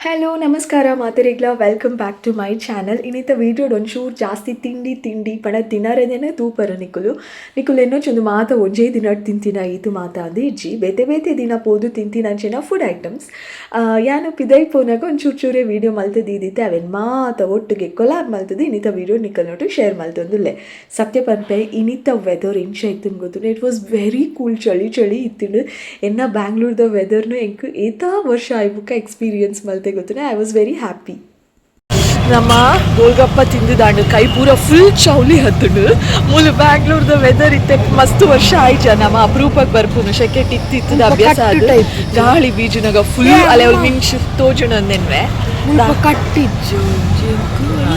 Hello ನಮಸ್ಕಾರ ಮಾತೆರೆಗ್ಲ, welcome back to my channel. ಇನ್ನಿತ ವೀಡಿಯೋಡ್ ಒಂಚೂರು ಜಾಸ್ತಿ ತಿಂಡಿ ತಿಂಡಿ ಪಂಡ ತಿನರೆದೇನೆ ತೂಪರ ನಿಕುಲು. ನಿಕುಲು ಎನ್ನೊಚೊಂದು ಮಾತ ಒಂಜೇ ದಿನ ತಿಂತಿನ ಈತು ಮಾತ ಅಂದ್ ಇಜ್ಜಿ, ಬೇತೆ ಬೇತೆ ದಿನ ಪೋದು ತಿಂತಿನಂಚಿನ ಫುಡ್ ಐಟಮ್ಸ್. ಯಾನು ಪಿದೈ ಪೋನಾಗ ಒಂಚೂರು ಚೂರೇ ವೀಡಿಯೋ ಮಲ್ತ್ ದೀದಿತ್ತೆ. ಅವೆನ್ ಮಾತ ಒಟ್ಟಿಗೆ ಕೊಲಾಬ್ ಮಲ್ತದು ಇನ್ನಿತ ವೀಡಿಯೋ ನಿಕಲ್ನೊಟ್ಟು ಶೇರ್ ಮಲ್ತೊಂದುಲ್ಲೆ. ಸತ್ಯ ಪನ್ಪೆ, ಇನಿತ ವೆದರ್ ಎಂಚ ಇತ್ತುಂದು ಗೊತ್ತುಂಡು? It was very cool. ಚಳಿ ಚಳಿ ಇತ್ತುಂಡು. ಎನ್ನ ಬ್ಯಾಂಗ್ಳೂರ್ದ ವೆದರ್ನು ಎಂಕ್ ಏತಾ ವರ್ಷ ಆಯ್ಬುಕ್ಕ ಎಕ್ಸ್ಪೀರಿಯನ್ಸ್ ಮಲ್ತೆ ಗೊತ್ತುಂಡು. I was very happy. ನಮ್ಮ ಗೋಲ್ಗಪ್ಪ ತಿಂದಿದಾಂಡು, ಕೈ ಪೂರ ಫುಲ್ ಚೌಲಿ ಹತ್ತುಂಡು. ಮೂಲು ಬ್ಯಾಂಗ್ಳೂರ್ದ ವೆದರ್ ಇತ್ತೆ ಮಸ್ತ್ ವರ್ಷ ಆಯ್ಜ. ನಮ್ಮ ಅಪರೂಪಕ್ಕೆ ಬರ್ಪುನು. ಶೆಕೆ ಇತ್ತಿತ್ತದ ಅಭ್ಯಾಸ ಆದ್ ಗಾಳಿ ಬೀಜುನಗ ಫುಲ್ ಅಲೆ ಅವ್ಲು ಮಿಂಚ್ ತೋಜುನಂದೆನ್ವೆ. ಕಟ್ಟಿಜ್ಜು.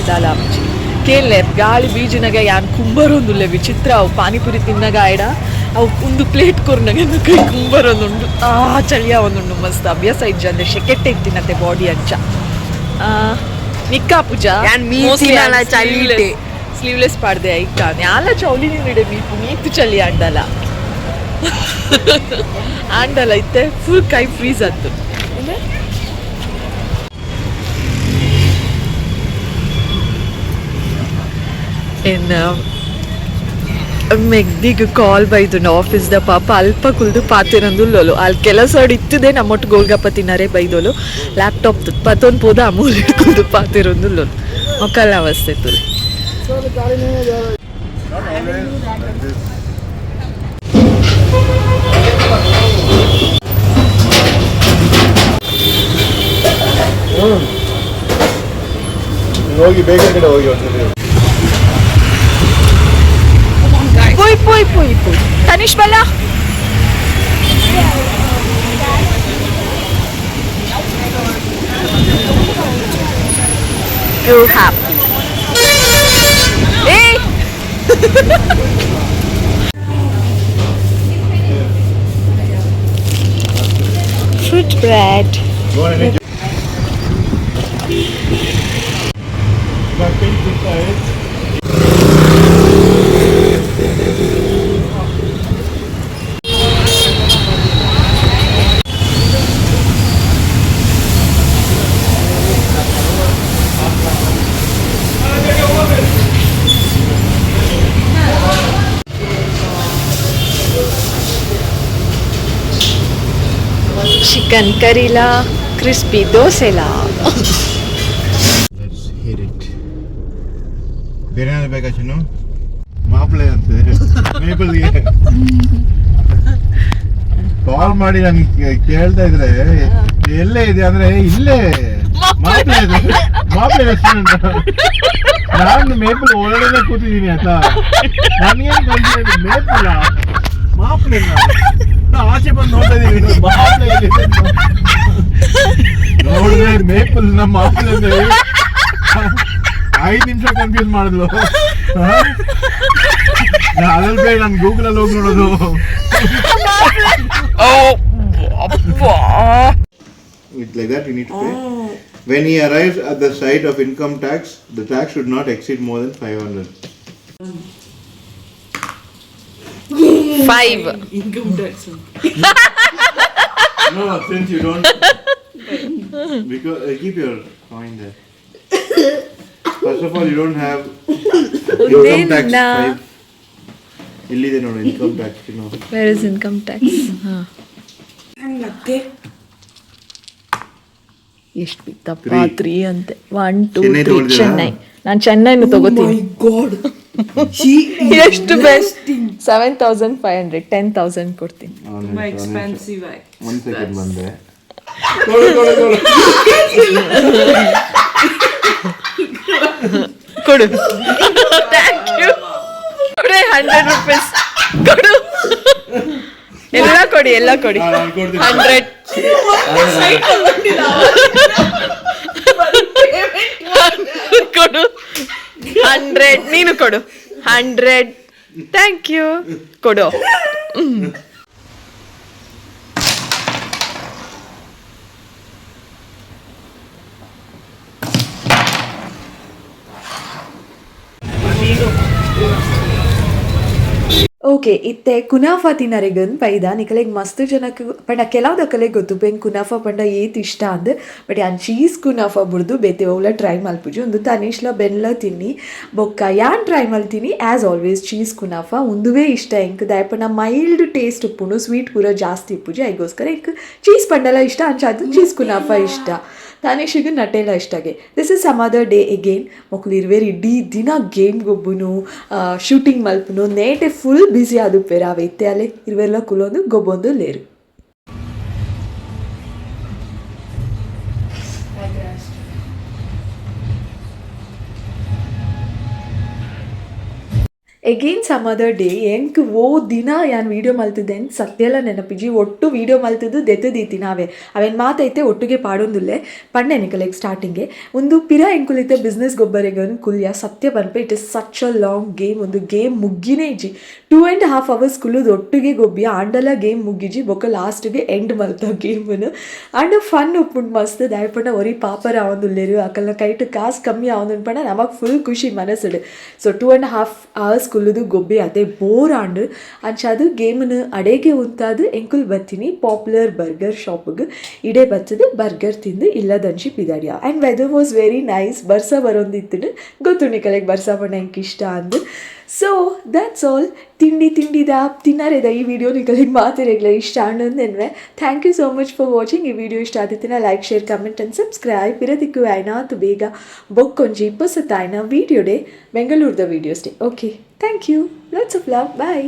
ದಾಲ ಅಮ್ಜಿ ಕೇಳ್ಲೆ, ಗಾಳಿ ಬೀಜುನಗ ಯಾನ್ ಕುಂಬರೊಂದುಲ್ಲೆ ವಿಚಿತ್ರ. ಅವು ಪಾನಿಪುರಿ ತಿನ್ನಗ ಆಯ್ಡ ಅವು ಒಂದು ಪ್ಲೇಟ್ ಕೊರ್ನಗ ಎನ್ನ ಕೈ ಕುಂಬರೊಂದುಂಡು. ಆ ಚಳಿಯ ಒಂದುಂಡು. ಮಸ್ತ್ ಅಭ್ಯಾಸ ಇಜ್ಜ ಅಂದ್ರೆ ಶೆಕೆಟ್ಟೆ ಇತ್ತಿನತೆ ಬಾಡಿ ಅಂಚ. ನಿಕ್ಕಾ ಪೂಜಾ? ಯಾನ್ ಮೀನ್ ತಿನ್ನಲ ಚಳಿಟೆ. ಸ್ಲೀವ್ಲೆಸ್ ಪಾಡ್ದೆ ಐಕ ಯಾಲ ಚೌಲಿ ನೀಡೆ ಮೀಪು ಮೀತು ಚಳಿ ಆಂಡಲ ಆಂಡಲ ಇತ್ತೆ ಫುಲ್ ಕೈ ಫ್ರೀಸ್ ಆತು. ಇನ್ನು ಮೆಗ್ದಿಗ್ ಕಾಲ್ ಬೈದುಂಡು ಆಫೀಸ್ದ. ಪಾಪ ಅಲ್ಪ ಕುಲ್ದು ಪಾತೆರೊಂದುಲ್ಲೋಲು. ಅಲ್ಲಿ ಕೆಲಸ ಇತ್ತಿದೆ ನಮ್ಮೊಟ್ಟು ಗೋಲ್ಗಪ್ಪ ತಿನ್ನರೆ ಬೈದೋಲು. ಲ್ಯಾಪ್ಟಾಪ್ ಪತ್ತೊಂದು ಪೋದ ಅಮೂಲ್ ಕುಲ್ದು ಪಾತೆರೊಂದುಲ್ಲೋಲು. ಮೊಕ್ಕಲ ಅವಸ್ಥೆ ತುಲೆ. Not always like this. ನೀನ್ ಹೋಗಿ ಬೇಕರಿ ಕಡೆ ಹೋಗಿ ಒಂದ್ಸತಿ. ಪೋಯ್ ಪೋಯ್ ಪೋಯ್ ಪೋಯ್ ತನಿಷ್ ಬಲ್ಲ. You happy? ಏಯ್. Fruit bread. You want any juice? But pink inside. Chicken ಕರಿಲಾ crispy ದೋಸೆಲಾ. Let's hit it. ಬೇರೆ ಏನಾದ್ರು ಬೇಕಾ ಚಿನ್ನು? ಮಾಪ್ಲೆ ಅಂತೆ ಮೇಪಲ್ಗೆ. ಕಾಲ್ ಮಾಡಿ ನನ್ಗೆ ಕೇಳ್ತಾ ಇದ್ರೆ, ಎಲ್ಲೇ ಇದೆ ಅಂದ್ರೆ, ಇಲ್ಲೇ ಮಾಪ್ಲೆ ಇದೆ, ಮಾಪ್ಲೆ ರೆಸ್ಟೋರೆಂಟ್. ನಾನು ಮೇಪಲ್ ಒಳಗಡೆ ಕೂತಿದ್ದೀನಿ ಆಯ್ತಾ. ನನ್ಗೇನು ಕನ್ಫ್ಯೂಸ್, ಮೇಪಲ್ ಮಾಪ್ಲೆ? ನಾ ಆಚೆ ಬಂದು ನೋಡ್ತಾ ಇದೀನಿ, ಮಾಪ್ಲೆ ಎಲ್ಲಿದೆ ಅಂತ. ನೋಡಿದ್ರೆ ಮೇಪಲ್ ನಮ್ಮ ಮಾಪ್ಲೆ ಅಂದ್ರೆ 5 ನಿಮಿಷ ಕನ್ಫ್ಯೂಸ್ ಮಾಡಿದ್ಲು. ಅದ್ರಲ್ಲಿ ಬೇಡ, ನಾನು ಗೂಗಲ್ ಅಲ್ಲಿ ಹೋಗಿ ನೋಡೋದು. ಓ ಅಬ್ಬಾ. It's like that you need to pay. When he arrives at the site of income tax, the tax should not exceed more than 500. Five. Income tax. No, since you don't, because keep your coin there. First of all, you don't have income tax. Five. ಇಲ್ಲಿದೆ ನೋಡು income tax. Where is income tax? ಹಂಗತ್ತೆ. ಎಷ್ಟು ಬಿತ್ತಪ್ಪ? Three. Three ಅಂತೆ. One, two, Chennai three. ತಗೊಳ್ತೀರಾ? Chennai. ನಾನು ಚೆನ್ನೈನು ತಗೋತೀನಿ. God. ಎಷ್ಟು best? 7500. 10,000 ಕೊಡ್ತೀನಿ. ತುಂಬಾ expensive ಆಗಿ. ಒಂದ್ ಸೆಕೆಂಡ್, ಬಂದೆ. ಕೊಡು ಕೊಡು ಕೊಡು. ಕೊಡು. Thank you. ಕೊಡೆ, ₹100 ಕೊಡು. ಎಲ್ಲ ಕೊಡಿ, ಎಲ್ಲ ಕೊಡಿ. ಹಾ, ನಾನ್ ಕೊಡ್ತೀನಿ. 100 ಕೊಡು, 100 ನೀನು ಕೊಡು. 100. Thank you. ಕೊಡು. ಓಕೆ. ಓಕೆ, ಇತ್ತೆ ಕುನಾಫಾ ತಿನ್ನರೆಗನ್ ಪೈದ. ನಿಕಲೆಗ್ ಮಸ್ತ್ ಜನಕ್ ಪಂಡ ಕೆಲವು ದಕಲೆಗ್ ಗೊತ್ತು ಎಂಕ್ ಕುನಾಫಾ ಪಂಡ ಏತ್ ಇಷ್ಟ ಅಂದ್. ಬಟ್ ಯಾನ್ ಚೀಸ್ ಕುನಾಫಾ ಬುಡ್ದು ಬೇತೆ ಒವ್ಲ ಟ್ರೈ ಮಲ್ಪುಜಿ. ಉಂದು ತನಿಷ್ಲ ಬೆನ್ಲ ತಿನ್ನಿ. ಬೊಕ್ಕ ಯಾನ್ ಟ್ರೈ ಮಲ್ತೀನಿ ಆ್ಯಸ್ ಆಲ್ವೇಸ್ ಚೀಸ್ ಕುನಾಫಾ. ಉಂದುವೇ ಇಷ್ಟ ಎಂಕ್. ದಾಯೆ ಪಂಡ ಮೈಲ್ಡ್ ಟೇಸ್ಟ್ ಉಪ್ಪುಂಡು, ಸ್ವೀಟ್ ಪೂರ ಜಾಸ್ತಿ ಇಪ್ಪುಜಿ. ಐಗೋಸ್ಕರ ಎಂಕ್ ಚೀಸ್ ಪಂಡಲ ಇಷ್ಟ, ಅಂಚಾದ್ ಚೀಸ್ ಕುನಾಫಾ ಇಷ್ಟ. ತನಿಷಿಗೆ ನಟೆಲ ಇಷ್ಟಗೆ. This is some other day again. ಮೊಕುಲು ಇರ್ವೆರ್ ಇಡೀ ದಿನ ಗೇಮ್ ಗೊಬ್ಬುನು, ಶೂಟಿಂಗ್ ಮಲ್ಪುನು, ನೇಟೆ ಫುಲ್ ಬ್ಯುಸಿ ಆದುಪ್ಪೆರ್. ಅವೆ ಇತ್ತೆ ಅಲೆ ಇರ್ವೆರ್ಲ ಕುಲೊಂದು ಗೊಬ್ಬೊಂದು ಲೇರು. Again some other day. ಎಂಕ್ ಓ ದಿನ ಯಾನ್ ವೀಡಿಯೋ ಮಲ್ತಿದ್ದೆನ್ ಸತ್ಯಲ ನೆನಪಿಜಿ. ಒಟ್ಟು ವೀಡಿಯೋ ಮಲ್ತಿದ್ದು ದೆತ್ತು ದೀತಿನ ಅವೆ ಅವೆನ್ ಮಾತೈತೆ ಒಟ್ಟಿಗೆ ಪಾಡೊಂದುಲ್ಲೆ. ಪಂಡೆ ನಿಕಲೆಗ್ ಸ್ಟಾರ್ಟಿಂಗ್ಗೆ, ಒಂದು ಪಿರ ಎಂಕುಲಿತ್ತೆ ಬಿಸ್ನೆಸ್ ಗೊಬ್ಬರೆಗನ್ ಕುಲ್ಯ. ಸತ್ಯ ಪನ್ಪೆ, it is such a long game. ಒಂದು ಗೇಮ್ ಮುಗ್ಗಿನೇ ಇಜ್ಜಿ. 2.5 ಅವರ್ಸ್ ಕುಲ್ಲುದು ಒಟ್ಟಿಗೆ ಗೊಬ್ಬಿ ಆಂಡಲ ಗೇಮ್ ಮುಗ್ಗಿಜಿ. ಬೊಕ್ಕ ಲಾಸ್ಟ್ಗೆ ಎಂಡ್ ಮಲ್ತ ಗೇಮ್ನು. ಆಂಡ ಫನ್ ಉಪ್ಪುಂಡು ಮಸ್ತ್. ದಾಯೆ ಪಂಡ ಒರಿ ಪಾಪರ ಆವೊಂದುಲ್ಲೆರ್, ಅಕಲ್ನ ಕೈಟ್ ಕಾಸು ಕಮ್ಮಿ ಆವೊಂದುಂಡು ಪಂಡ ನಮಕ್ ಫುಲ್ ಖುಷಿ ಮನಸ್ಸುಡು. ಸೊ 2.5 ಅವರ್ಸ್ ಕುಲ್ಲುದು ಗೊಬ್ಬಿ ಅದೇ ಬೋರ್ ಆಂಡ್. ಅಂಚಾದ್ ಗೇಮ್ನು ಅಡೇಗೆ ಉಂತಾದ್ ಎಂಕುಲು ಬತ್ತಿನಿ ಪಾಪ್ಯುಲರ್ ಬರ್ಗರ್ ಶಾಪ್ಗ್. ಇಡೆ ಬತ್ತದು ಬರ್ಗರ್ ತಿಂದು ಇಲ್ಲದಂಚಿ ಪಿದಾಡಿಯ. And weather was very nice. ಬರ್ಸ ಬರೊಂದಿತ್ತುಂಡು. ಗೊತ್ತು ನಿಕಲೆಗ್ ಬರ್ಸ ಪಂಡ ಎಂಕ್ ಇಷ್ಟ ಅಂದ್. ಸೊ that's all. ತಿಂಡಿ ತಿಂಡಿದ ತಿನ್ನರೆದ ಈ ವಿಡಿಯೋ ನಿಕಲೆಗ್ ಮಾತೆರೆಗ್ಲ ಇಷ್ಟ ಆಂಡ್. Thank you so much for watching. ಈ ವಿಡಿಯೋ ಇಷ್ಟ ಆದಿತ್ತಿನ like, share, comment and subscribe. ಪಿರ ತಿಕ್ಕುವೆ ಆಯ್ನಾತು ಬೇಗ ಬೊಕ್ಕೊಂಜಿ ಪೊಸತಾಯ್ನ ವೀಡಿಯೋ ಡೇ, ಬೆಂಗಳೂರದ videos day. Okay, thank you, lots of love, bye.